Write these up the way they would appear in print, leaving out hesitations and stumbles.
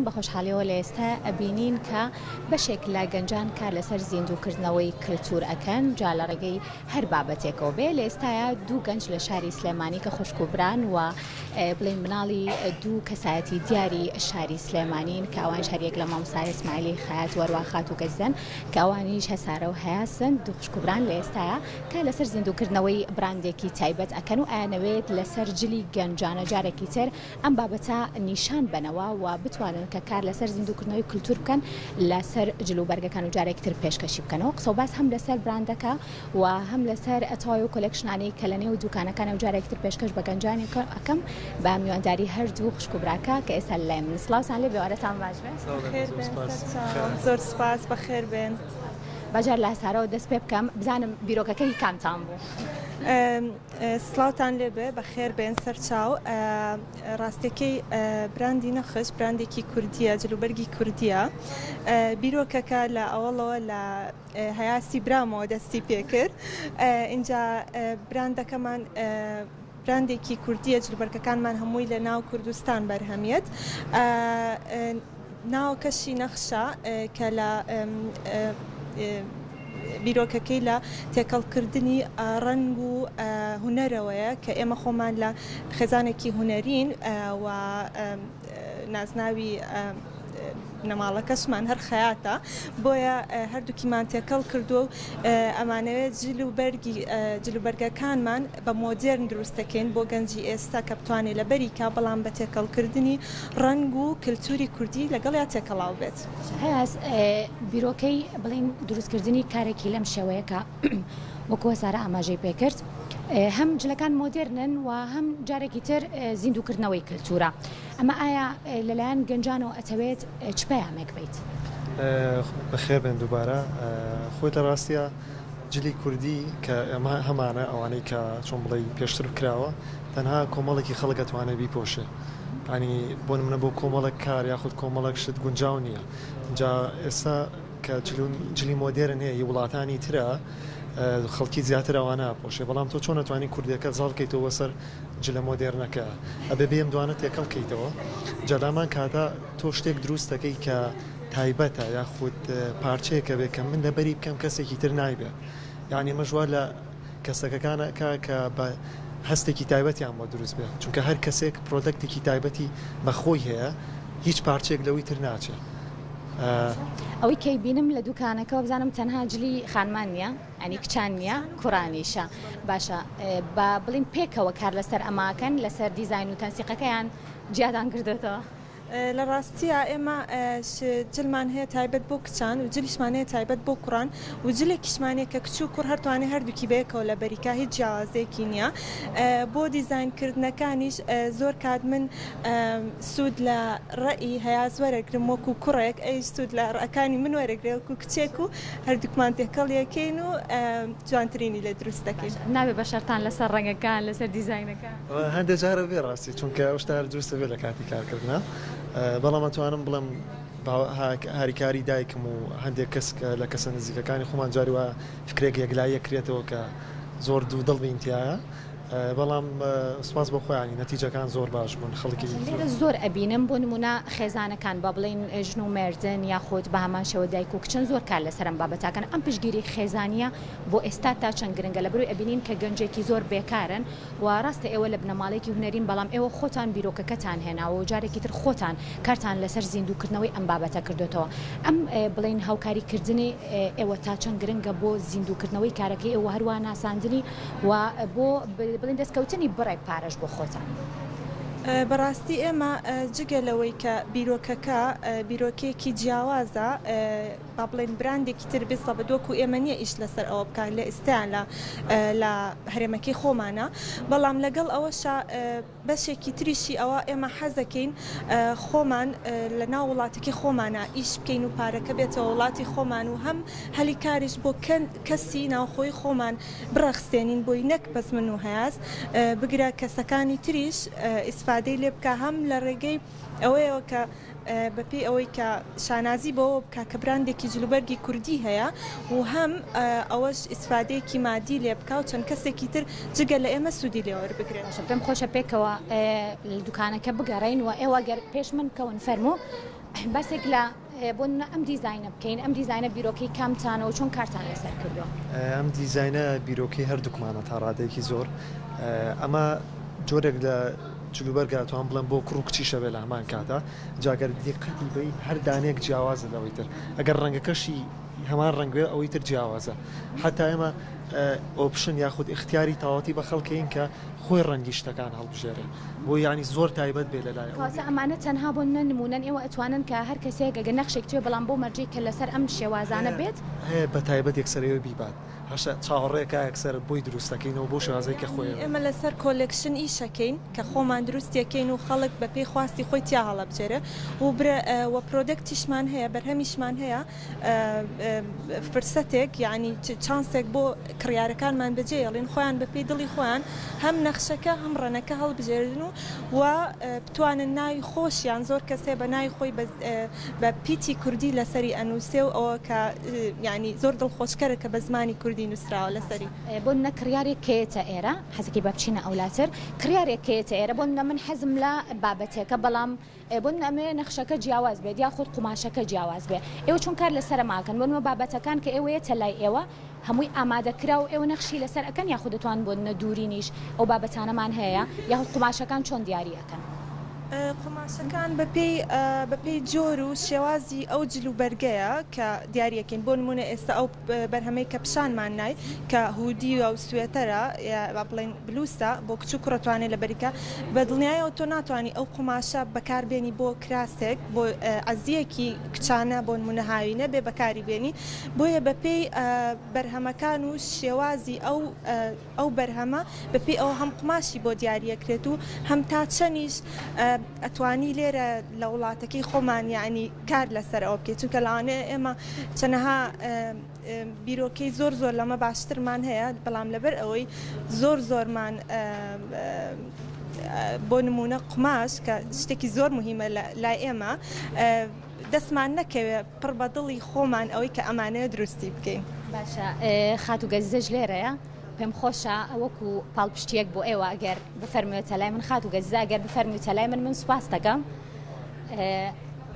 بە خۆشحاڵیەوە لە ئێستا ئەبینین کە بەشێک لە گەنجان کار لەسەر زیندووکردنەوەی کلتور ئەکەن جا لە ڕێگەی هەر بابەتێکەوە بێ لە ئێستایا دوو گەنج لە شاری سلێمانی کە خوشک و بران و بڵێین مناڵی دوو کەسایەتی دیاری شاری سلێمانین کە ئەوانیش هەریەک لە مامۆستا ئیسماعیلی خەیات وەروا خاتوو گەزدەن کە ئەوانیش هەسارە و هەیاسن دوو خوشک و بران لە ئێستایا کار لەسەر زیندووکردنەوەی براندێکی تایبەت ئەکەن و ئەیانەوێت لەسەر جلی گەنجانە جارێکی تر ئەم بابەتە نیشان بەنەوە و بتوانن کە کار لەسەر زیندووکردنەوەی کلتور بکەن لەسەر جل و بەرگەکان و جارێکی تر پێشکەشی بکەنەوە قسە و باس هەم لەسەر براندەکە و هەم لەسەر تەواوی ئەو کۆلێکشنانەی کە لەنێو دوکانەکانە و جارێکی تر پێشکەش بە گەنجانی ئەکەم بە میوانداری هەردوو خوشک و براکە کە ئێستا لەلای من سڵاوتان لێ بێ وارەتان باش بێ. بەخێر بێن سەرچاوم. زۆر سپاس بەخێر بێن. با جار لە هەسارەوە دەست پێ بکەم بزانم بیرۆکەکە هی کامتان بوو؟ سڵاوتان لێبێ بەخێر بێن سەرچاو ڕاستەکەی براندی نەخش براندێکی کوردیە جلوبەرگی کوردیە بیرۆکەکە لە ئەوەڵەوە لە هەیاسی برامەوە دەستی پێکرد ئینجا براندەکەمان براندێکی کوردیە جلوبەرگەکانمان هەمووی لە ناو کوردستان بەرهەمیەت ناوەکەشی نەخشە کە لە بیرۆکەکەی لە تێکەڵکردنی ڕەنگ و هونەرەوەیە کە ئێمە خۆمان لە خێزانێکی هونەرین و نازناوی بنەماڵەکەشمان هەر خەیاتە بۆیە هەردووکیمان تێکەڵ کردووە و ئەمانەوێت جل و بەرگی جل و بەرگەکانمان بە مۆدێرن دروست دەکەین بۆ گەنجی ئێستا کە بتوانێت لەبەری کا بەڵام بە تێکەڵکردنی ڕەنگ و کلتوری کوردی لەگەڵیا تێکەڵاو بێت. هەیاس، بیرۆکەی بڵێین دروستکردنی کارێکی لەم شێوەیە کە وەکو هەسارە ئاماژەی پێکرد هەم جلەکان مۆدێرنن و هەم جارێکی تر زیندووکردنەوەی کلتورە ئەمە ئایا لەلایەن گەنجانەوە ئەتەوێت چ پەیامێک بەیت؟ بەخێر بێن دووبارە. خۆی لە ڕاستیا جلی کوردی کە ئێمە هەمانە ئەوانەی کە چۆن بڵێی پێشتر کراوە تەنها کۆمەڵێکی خەڵک ئەتوانێ بیپۆشێ یانی بۆ نمونە بۆ کۆمەڵێک کار یاخود کۆمەڵێک شت گونجاو نییە جا ئێستا کە جلی مۆدێرن هەیە هی وڵاتانی ترە خەڵکی زیاتر ئەوانە ئەپۆشێ بەڵام تۆ چۆن ئەتوانی کوردیەکە زاڵ کەیتەوە سەر جلە مۆدێرنەکە ئەبێ بێم دوانە تێکەڵ کەیتەوە جا لامان کاتە تۆ شتێک دروست دەکەی کە تایبەتە یاخود پارچەیەکە بێ کە من لەبەری بکەم کەسێکی تر نایبێ یانی ئەمەش وا لە کەسەکەکان ئەکا کە بە هەستێکی تایبەتیان بۆ دروست بێ چونکە هەر کەسێک پرۆدەکتێکی تایبەتی بە خۆی هەیە هیچ پارچەیەک لەوەی تر ناچێ. ئەوەی کەی بینم لە دوکانەکەوە بزانم تەنها جلی خانمان نیە یانی کچان نیە کوڕانیشە باشە با بڵین پێکەوە کار لەسەر ئەماکەن لەسەر دیزاین و تەنسیقەکەیان جیاتان کردۆتەوە؟ لە ڕاستیا ئێمە جلمان هەیە تایبەت بۆ کچان و جلیشمان هەیە تایبەت بۆ کوڕان و جلێکیشمان هەیە کە کچ و کوڕ هەرتوانێ هەردووکی بەیەکەوە لەبەری کا هیچ جیاوازیەکی نییە بۆ دیزاین کردنەکانیش زۆر کات من سوود لە ڕەئی هەیاس وەرەگرم وەکو کوڕێک ئەویش سوود لە ڕەکانی من وەرەگرێ وەکو کچێک و هەردووکمان تێکەڵ یەکەین و جوانترینی لێ دروست دەکەین. نابێ بەشەرتان لەسەر ڕەنگەکان لەسەر دیزاینەکان؟ هەندێ جار ئەبێ ڕاستی چونکە ئەو شتە هەر دروست ئەبێ لە کاتی کارکردنا بەڵام ئەتوانم بڵێم هاریکاری دایکم و هەندێک کەس کە لە کەسە نزیکەکانی خۆمان جاری وایە فکرێک یەکلایی ئەکرێتەوە کە زۆر دوودڵ بین تیایا بەڵام سوپاس بۆ خۆیانی نەتیجەکان زۆر باش بوون خەڵکی لێرە زۆر ئەبینم بۆ نمونە خێزانەکان با بڵێین ژن و مێردن یاخود بە هەمان شێوە دایک و کچن زۆر کار لەسەر ئەم بابەتاکەن ئەم پشتگیری خێزانیە بۆ ئێستا تا چەند گرنگە لەبەرئەوەی ئەبینین کە گەنجێکی زۆر بێکارن و ڕاستە ئێوە لە بنەماڵەیەکی هونەرین بەڵام ئێوە خۆتان بیرۆکەکەتان هێناوە و جارێکی تر خۆتان کارتان لەسەر زیندووکردنەوەی ئەم بابەتە کردۆتەوە ئەم بڵێین هاوکاری کردنی ئێوە تا چەند گرنگە بۆ زیندووکردنەوەی کارەکەی ئێوە هەروا ناساندنی و بۆ بڵێین دەستکەوتنی بڕێک پارەش بۆ خۆتان. بەڕاستی ئێمە جگە لەوەی کە بیرۆکەکە بیرۆکەیەکی جیاوازە، با بڵێین براندێکی تر بێ سەبت وەکو ئێمە نییە ئیش لەسەر ئەوە بکات لە ئێستایان لە لە هەرێمەکەی خۆمانە بەڵام لەگەڵ ئەوەشا بەشێکی تریشی ئەوە ئێمە حەزەکەین خۆمان لە ناو وڵاتەکەی خۆمانە ئیش بکەین و پارەکە بێتەوە وڵاتی خۆمان و هەم هەلی کاریش بۆ کەسی ناوخۆی خۆمان بڕەخسێنین بۆی نەک بەس من و هەیاس بگرە کەسەکانی تریش ئیسفادەی لێ بکا هەم لە ڕێگەی ئەوەیەوە کە بەپێی ئەوەی کە شانازی بەوە بکا کە براندێکی جلوبەرگی کوردی هەیە و هەم ئەوەش ئیسفادەیەکی مادی لێ بکا و چەند کەسێکی تر جگە لە ئێمە سوودی لێ وەربگرن. باشە پێم خۆشە پێکەوە لە دوکانەکە بگەڕێین و ئێوە گەر پێش من بکەون فەرموو. باسێک لە بۆ نمونە ئەم دیزاینە بکەین، ئەم دیزاینە بیرۆکەی کامتانە و چۆن کارتان لەسەر کردووە؟ ئەم دیزاینە بیرۆکەی هەردووکمانە تا ڕادەیەکی زۆر. ئەمە جۆرێک لە جلوبەرگە ئەتوانم بڵێم بۆ کوڕ و کچیشە بێ لە هەمان کاتا. جا گەر دیقەتی بەی هەر دانەیەک جیاوازە لەوەی تر. ئەگەر ڕەنگەکەشی هەمان ڕەنگ بێ ئەوەی تر جیاوازە. حەتا ئێمە option یاخود ئیختیاری تەواوەتی بە خەڵکەین کە خۆی ڕەنگی شتەکان هەڵبژێرێ. بۆ یانی زۆر تایبەت بێ لەلای ئەو. کەواتە ئەمانە تەنها بۆ نە نموونەن ئێوە ئەتوانن کە هەر کەسێک ئەگەر نەخشێک توێ بەڵام بەو مەرجەی کە لەسەر ئەم شێوازانە بێت. هەیە بە تایبەت یەکسەر ئێوە بیبات هەشە چاوەڕێکا یەکسەر بۆی دروست ئەکەینەوە بەو شێوازەی کە خۆی یانی ئێمە لەسەر collection ئیش ئەکەین کە خۆمان دروستی ئەکەین و خەڵک بە پێی خواستی خۆی تیا هەڵەبژێرێ و برە وە product یشمان هەیە بەرهەمیشمان هەیە فرسەتێک یانی چانسێک بۆ کڕیارەکانمان بەجێهێڵین خۆیان بەپێی دڵی خۆیان هەم نەخشەکە هەم ڕەنەکە هەڵبژێرن و و بتوانن ناوی خۆشیان زۆر کەس هەیە بە ناوی خۆی بە پیتی کوردی لەسەری ئەنووسێ و ئەوە کە یانی زۆر دڵخۆشکەرە کە بە زمانی کوردی نووسراوە لەسەری. بۆ نمونە کڕیارێک کە یەتە ئێرە حەزەکەی با بچینە ئەولاتر کڕیارێک کە یەتە ئێرە بۆ نمونە من حەزم لە بابەتێکە بەڵام ئێ بۆ نمونە ئەمەوێ نەخشەکە جیاواز بێت یاخود قوماشەکە جیاواز بێ ئێوە چۆن کار لەسەر ئەمە ئەکەن بۆ نمونە بابەتەکان کە ئێوە یەتە لای ئێوە هەمووی ئامادە کراو ئێوە نەخشی لەسەر ئەکەن یاخود دەتوان بۆ نمونە دوورینیش ئەو بابەتانەمان هەیە یاخود قوماشەکان چۆن دیاری ئەکەن؟ قوماشەکان بەپێی بەپێی جۆر و شێوازی ئەو جل و بەرگەیە کە دیاری ئەکەین بۆ نمونە ئێستا ئەو بەرهەمەی کە پیشانمان نای کە هودیە و سوێتەرە یا با بڵێین بلوسە بۆ کچ و کوڕ ئەتوانێ لەبەری کا بە دڵنیایەوە تۆ ناتوانی ئەو قوماشە بەکار بێنی بۆ کراسێک بۆ عەزیەکی کچانە بۆ نمونە هاوینە بێ بەکاری بێنی بۆیە بەپێی بەرهەمەکان و شێوازی ئەو ئەو بەرهەمە بەپێی ئەوە هەم قوماشی بۆ دیاریەکرێت و هەم تا چەنیش ئەتوانی لێرە لە وڵاتەکەی خۆمان یەعنی کار لەسەر ئەوە بکەیت چونکە لەوانەیە ئێمە چەنەها بیرۆکەی زۆر زۆر لەمە باشترمان هەیە بەڵام لەبەر ئەوەی زۆر زۆرمان بۆ نمونە قوماش کە شتێکی زۆر مهمە لای ئێمە دەستمان نەکەوێ پڕ بە دڵی خۆمان ئەوەی کە ئەمانەیە دروستی بکەین. باشە خاتوو گەزیزەش لێرەیە پێم خۆشە وەکو پاڵپشتیەک بۆ ئێوە ئەگەر بفەرموێتە لای من خاتوو گەزیزە ئەگەر بفەرمویتە لای من من سوپاست دەکەم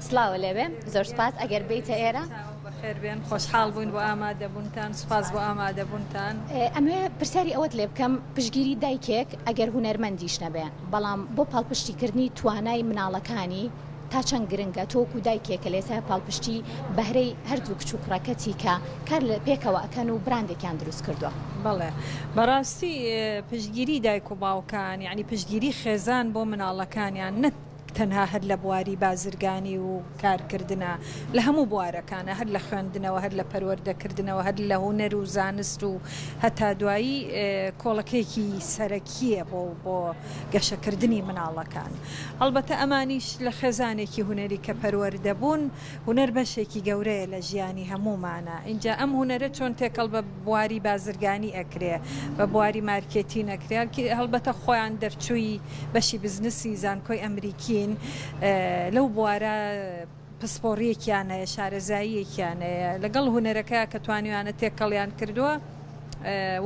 سڵاوە لێبێ زۆر سوپاس ئەگەر بێیتە ئێرە. بەخێر بێن خۆشحاڵ بووین بۆ ئامادەبوونتان سوپاس بۆ ئامادەبوونتان. ئەمەوێ پرسیاری ئەوەت لێ بکەم پشتگیری دایکێک ئەگەر هونەرمەندیش نەبێ بەڵام بۆ پاڵپشتیکردنی توانای مناڵەکانی تا چەند گرنگە تۆ وەکو دایکێک کە لە ئێستا پاڵپشتی بەهرەی هەردوو کچ و کوڕەکەتی کە کار لە پێکەوە ئەکەن و براندێکیان دروست کردووە؟ بەڵێ بەڕاستی پشتگیری دایک و باوکان یانی پشتگیری خێزان بۆ مناڵەکانیان نەک تەنها هەر لە بواری بازرگانی و کارکردنا لە هەموو بوارەکانا هەر لە خوێندنەوە هەر لە پەروەردەکردنەوە هەر لە هونەر و زانست و هەتا دوایی کۆڵەکەیەکی سەرەکییە بۆ بۆ گەشەکردنی مناڵەکان. هەڵبەتە ئەمانیش لە خێزانێکی هونەری کە پەروەردە بوون، هونەر بەشێکی گەورەیە لە ژیانی هەموومانا. ئینجا ئەم هونەرە چۆن تێکەڵ بە بواری بازرگانی ئەکرێ، بە بواری مارکێتین ئەکرێ، هەڵبەتە خۆیان دەرچووی بەشی بزنسی زانکۆی ئەمریکین، لەو بوارە پسپۆڕییەکیان هەیە، شارەزاییەکیان هەیە، لەگەڵ هونەرەکە کە توانیویانە تێکەڵیان کردووە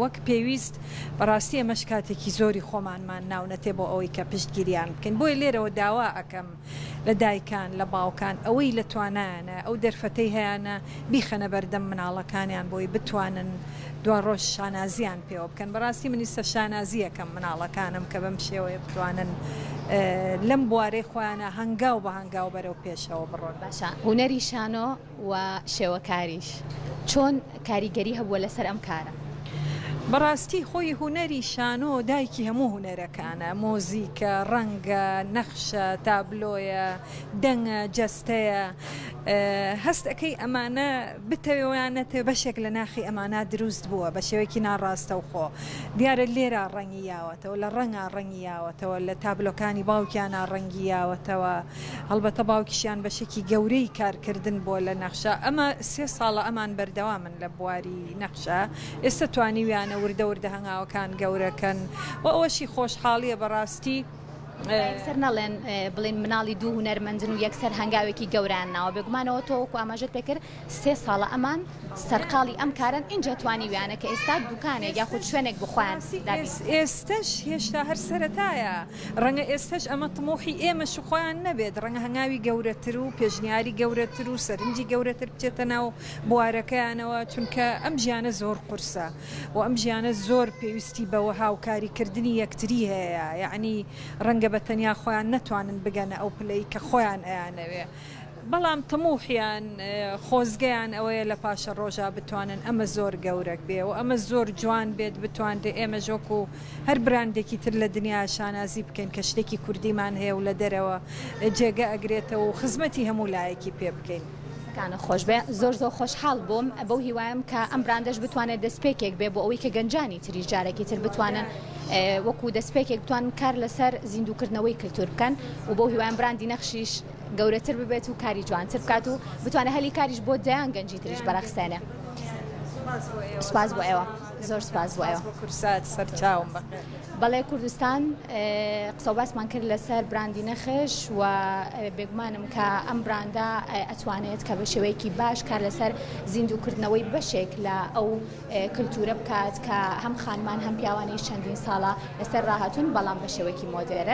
وەک پێویست، بەڕاستی ئێمەش کاتێکی زۆری خۆمانمان ناونەتێ بۆ ئەوەی کە پشتگیریان بکەین، بۆیە لێرەوە داوا ئەکەم لە دایکان، لە باوکان ئەوەی لە توانایانە، ئەو دەرفەتەی هەیانە بیخەنە بەردەم مناڵەکانیان بۆی بتوانن دواڕۆژ شانازیان پێوە بکەن، بەڕاستی من ئیستا شانازی ئەکەم مناڵەکانم کە بەم شێوەیە بتوانن لەم بوارەی خۆیانا هەنگاو بە هەنگاو بەرەو پێشەوە بڕۆن. باشە هونەری شانۆ و شێوەکاریش چۆن کاریگەری هەبووە لەسەر ئەم کارە؟ بەڕاستی خۆی هونەری شانۆ دایکی هەموو هونەرەکانە، مۆزیکە، ڕەنگە، نەخشە، تابلۆیە، دەنگە، جەستەیە، هەست ئەکەی ئەمانە بتەوێ یان نەتەوێ بەشێک لە ناخی ئەمانە دروست بووە بە شێوەیەکی ناڕاستەوخۆ دیارە لێرە ڕەنگی یاوەتەوە لە ڕەنگا ڕەنگی یاوەتەوە لە تابلۆکانی باوکیانا ڕەنگی یاوەتەوە هەڵبەتە باوکیشیان بەشێکی گەورەی کارکردن بووە لە نەخشە ئەمە سێ ساڵە ئەمان بەردەوامن لە بواری نەخشە ئێستا توانیویانە وردە وردە هەنگاوەکان گەورەکەن و ئەوەشی خۆشحاڵیە بەڕاستی. یەکسەر نەڵێن بڵێن مناڵی دوو هونەرمەندن و یەکسەر هەنگاوێکی گەورەیان ناوە، بێگومانەوە تۆ وەکو ئاماژەت پێکرد سێ ساڵە ئەمان سەرقاڵی ئەم کارەن ئینجا توانیویانە کە ئێستا دوکانێک یاخود شوێنێک بۆ خۆیان دابین بکەن. ئێستەش هێشتا هەر سەرەتایە، ڕەنگە ئێستەش ئەمە تموحی ئێمەش و خۆیان نەبێت، ڕەنگە هەنگاوی گەورەتر و پێشنیاری گەورەتر و سەرنجی گەورەتر بچێتە ناو بوارەکەیانەوە، چونکە ئەم ژیانە زۆر قورسە و ئەم ژیانە زۆر پێویستی بە هاوکاری کردنی یەکتری هەیە، یەعنی ڕەنگە بە تەنیا خۆیان نەتوانن بگەنە ئەو پلەی کە خۆیان ئەیانەوێ. بەڵام تموحیان، خۆزگەیان ئەوەیە لە پاشەڕۆژا بتوانن ئەمە زۆر گەورەک بێ و ئەمە زۆر جوان بێت، بتوانرێ ئێمەش وەکو هەر براندێکی تر لە دنیا شانازی بکەین کە شتێکی کوردیمان هەیە و لە دەرەوە جێگە ئەگرێتەوە و خزمەتی هەموو لایەکی پێ بکەین. دەستەکانت خۆش بێ زۆر زۆر خۆشحاڵ بووم بەو هیوایەم کە ئەم براندەش بتوانێت دەستپێکێک بێ بۆ ئەوەی کە گەنجانی تریش جارێکی تر بتوانن وەکو دەستپێکێک بتوانن کار لەسەر زیندووکردنەوەی کلتور بکەن و بەو هیوایەم براندی نەخشیش گەورەتر ببێت و کاری جوانتر بکات و بتوانێت هەلی کاریش بۆ دەیان گەنجی تریش بەرەخسێنێ. سوپاس بۆ ئێوە زۆر سوپاس بۆ ئێوە. کوردسات سەرچاوم بەخێر. بەڵێ کوردستان قسەوباسمان کرد لەسەر براندی نەخش و بێگومانم کە ئەم براندە ئەتوانێت کە بە شێوەیەکی باش کار لەسەر زیندووکردنەوەی بەشێک لە ئەو کللتورە بکات کە هەم خانمان هەم پیاوانیش چەندین ساڵە لەسەر ڕاهاتوون بەڵام بە شێوەیەکی مۆدێرن.